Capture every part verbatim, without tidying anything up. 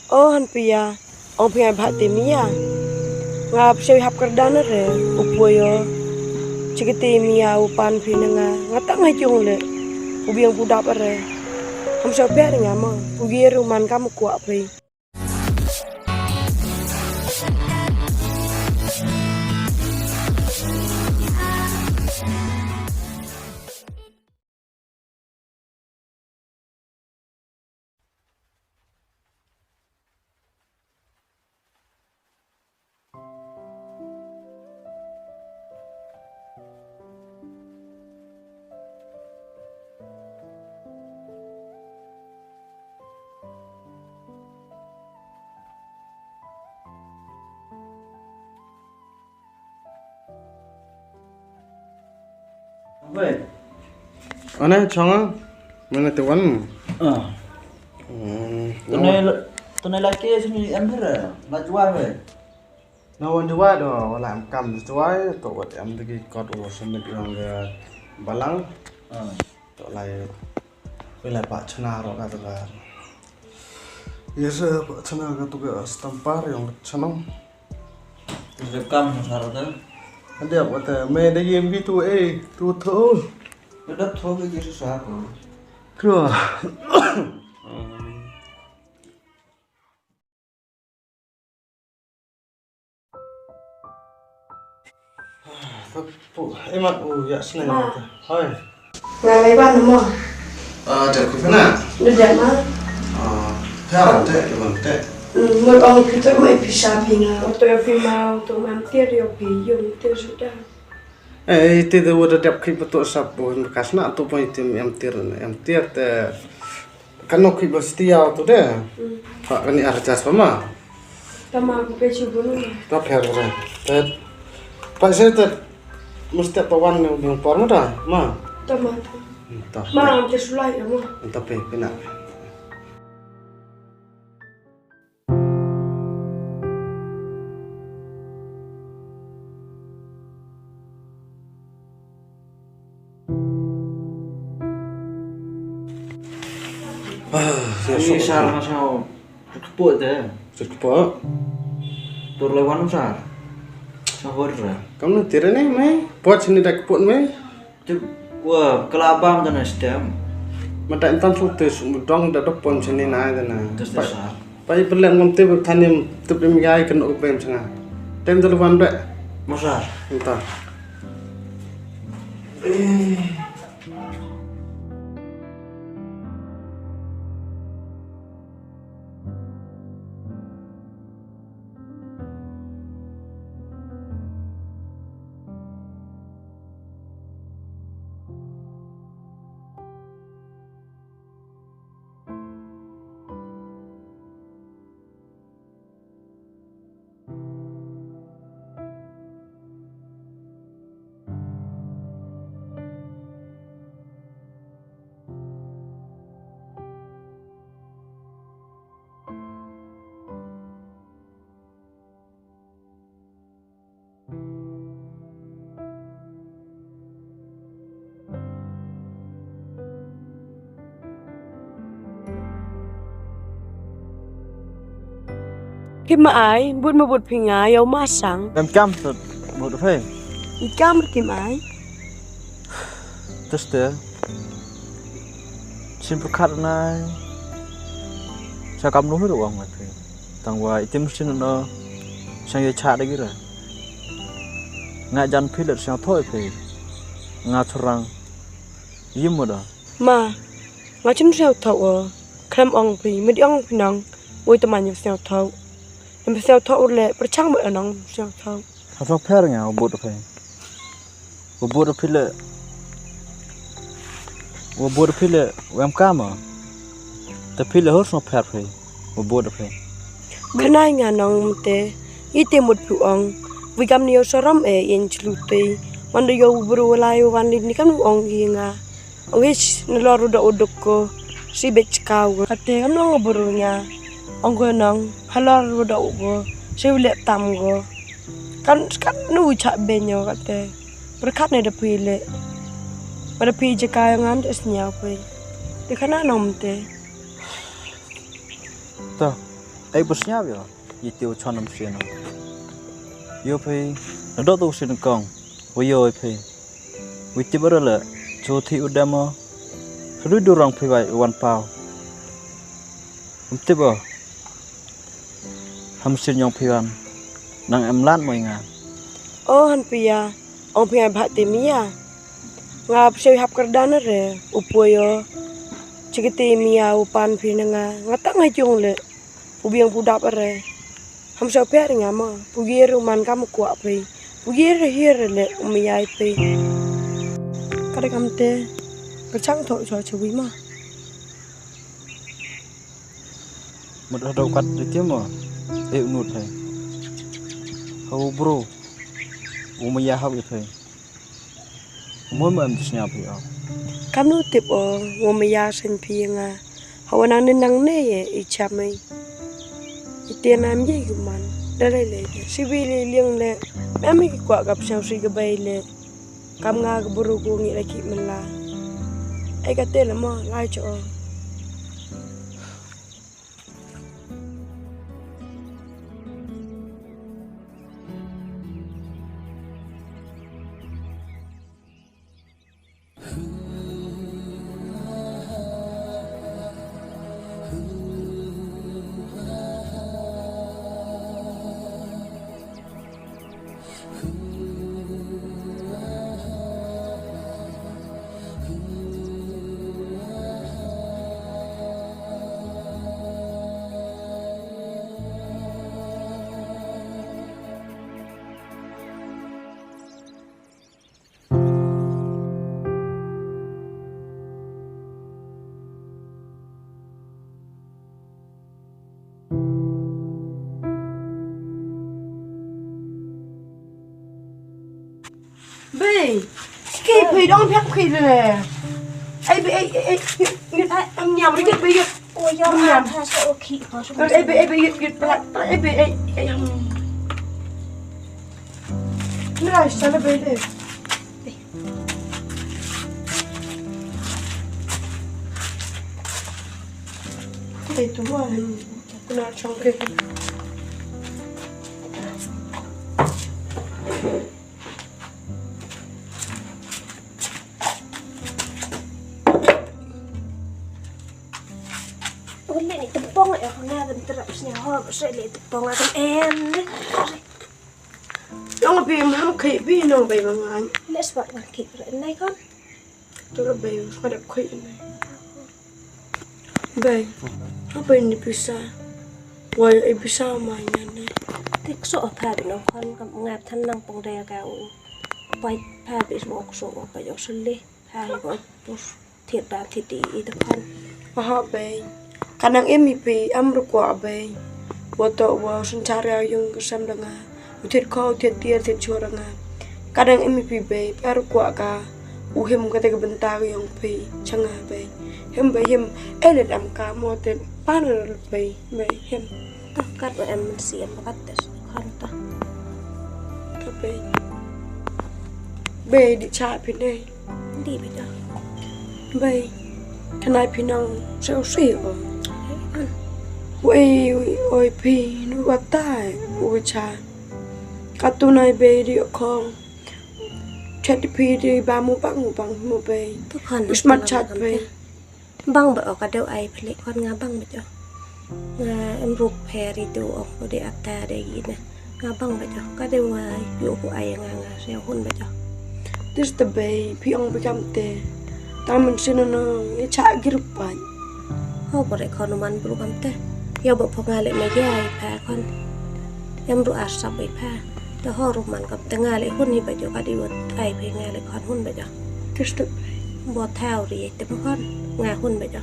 O Hanpia, ong phi nga bha te mia. Nga phi hap kyrdan re, u poi o. Chikiti mia u pan phi na nga, nga tang ha jong le. U biang u dap re. Ham sa pher nga mo, u gier u man kam kwah phi. Ane chong, mane te wan. Ah. Hmm. Tene tene la ke sini em pher la jua ve. Na wan jua do wala em kam jua to wat em degi kot o semit rong ga balang. Ah. To lai. Wala pa chana ro ka to ga. Yes, pa chana ka to ga stampar yong chana. Is kam sar da. Ande apa te me de yem bi tu e tu tho. Dap tho ke sa ko. Kro. Pu, emat u ya sneng. Ma. Hoi. Nga lai ban mo. Ah, te ku pena. Ndu ja ma. Ah, ya te ke man te. Mo ong kita mai pisa pinga. Oto ya pima, oto man tiar ya pi, yum tiar sudah. Eh, iti de wada dep ki betul sap bo kas na tu pun iti em tir, em tir te. Kan nok ki bas tiar tu de. Hmm. Pa kan ni arjas pa ma. Tama ku pe chu bunu ma. Ta pher re. Te pa se te mesti pa wan ne ding por ma ta ma. Tama. Hmm, ta. Ma am te sulai ya ma. Ta pe pina. Ah, ya, ni so. Sar nga sa keput te. Sa keput. Tur lewan sar. Sa hor ra. Kamu tira ni mai. Pot sini dah keput mai. Tip wa kala bam dana stem. Mata intan su te su dong da dok pon sini na dana. Tes tes sar. Pai pelem ngom te bertani tip im gai ken ok bem sanga. Tem dulu wan be. Mosar. Intan. Eh. Kim ai, but ma but phi nga, yow ma sang. Em kam sut but phi. I kam kim ai. Teste. Sim pyrkhat nai. Sa kam noh ruh wang ngai phi. Tang wa itim sin no. Sang ye cha da gira. Nga jan phi le sang thoi phi. Nga churang. Yim mo da. Ma. Nga chim siaw thok o. Khlem ong phi, mid ong phi nang. Wei te man siaw thok. Em siaw thok ur le, perchang mo nang siaw thok. Ka thok pher nga, u but phi. U but phi le. U but phi le, wem ka ma. Te phi le hor sno pher phi. U but phi. Khnai nga nong mte. Ite mut phi ong. Wi kam ni yo sorom e, yen chlu te. Manda yo u bru lai u wan li ni kam ong i nga. Wis nalor u da u duk ko, si bek chikaw ko. Kate kam nong buru nya. Ong ko nong, halor u da u ko, si u lep tam ko. Kan, kan nu cha benyo kate. Berkat ne da pui le. Pada pui jaka yang am jas nya pui. Te kana nong te. Ta. Ai bus nya bio. Iti u chon am sien. Yo phi. Nado tu sien kong. Wo yo phi. Wi tip ara le. Chu thi u demo. Hlu du rong phi bai wan pau. Um tip o. Ham sien yong phi wan. Nang em lan mo nga. O han pia. Ong phi ngai bha te mia. Nga psiau hap kyrdan re. U puyo. Chikiti mia u pan phi na nga. Nga tak nga jong le. Pu biang pu dap re. Ham sa pia ringa ma. Pu gir u man kam kwak phi. Pu gir hir le um yai phi. Kada kam te. Kachang tho cho cho wi ma. Mut hado kat di tim ma. E unut hai. Hau bro. Uma ya hau ithai. Mo mo em snya phi o. Kam nu tip o, mo me ya sen phi nga. Hawa nang ne nang ne ye i cha mei. I te nam ye gu man. Da le le. Si bi le liang le. Me me ki kwa gap snya si ga bai le. Kam nga ga buru ku ngi la ki mela. Ai ka te le mo lai cho o. Bei, ki phi dong pek phi le. Ai bei, ai, ai, ai, ai, ai, am nyam, ai bei, ai. Oi, ya, am nyam. Ha sa o ki, ha sa. Ai bei, ai bei, ai, ai, ai, ai, ai, ai, am. Nra sa le bei le. Ei, tu wa hin. Kuna chong ke. Ule ni tepong ya, kuna kan terap sini ho, se le tepong akan en. Long bi mam khai bi nong bai mangan. Le spat ngan khai bre nai kon. Tu la bai spat dap khai nai. Bai. Apa ini pisa? Wai ai pisa ma ngan nai. Tik so apa bi nong kon kam ngap than nang pong de ka u. Bai pa bi so so pa yo sele. Pa ko pus. Thied bam thied di i te khon. Aha bei. Ka nang im i phi am ru kwah bei. Wa to wa sun char ya yung ka sem da nga. U thied kho, u thied tiar, thied chua da nga. Ka nang im i phi bei. Phi ru kwah ka. U him ka te ka bynta ka yong phi. Cha nga bei. Him bei him. E le dam ka mo te pan ru bei. Bei him. Tah kat wa em si em kat tes khon tah. Ka bei. Bei di cha phi nei. Di bei tah. Bei. Kanai phi nang seo si o. Wei oi phi nu wa tai u cha. Ka tu nai bei di khong. Chat phi di ba mu bang mu bang mu bei. Tah khon. Usmat chat bei. Bang ba o ka deu ai phlek khon nga bang ba jo. Nga em ruk phe ri tu ong ko de ata de gi na. Nga bang ba jo ka deu nga yu ko ai nga nga se hun ba jo. Tis te bei phi ong ba kam te. Tang men sin no ye cha gir pa. Ho ko re khon man bru kam te. Yo ba pho nga le me ge ai pha khon. Em ru ar sap ai pha. Te ho ru man kam te nga le hun hi ba jo ka di wat ai phe nga le khon hun ba jo. Tis te bei. Bo thau ri te ba khon nga hun ba jo.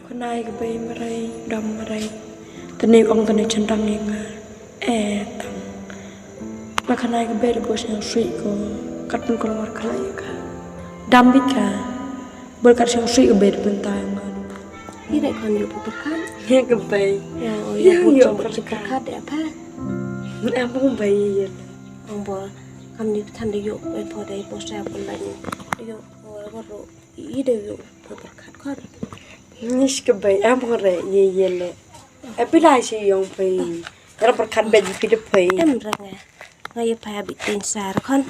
Khnai ka bei marai, dam marai. Tene ong tene chendang ïa nga. Eh, tang. Ma khnai ka bei da bos yang sui ko. Kat pun ko lamar khlai ïa ka. Dam bi ka. Bol kat yang sui ka bei da pun tai ma. Ire kan yu pun perkat. Ïa ka bei. Ya, oh, ya, yu pun yu perkat. Perkat ya apa? Apa bei ya. Bor kam ni than de yu e po de po sa ko la ni yu ko ro i de yu ko pyrkhat khon. Nis ke bai am ko re ye ye le. E pila si yong pai. Ram pyrkhat be ji pi de pai. Em rang e. Nga ye pa bi tin sar khon.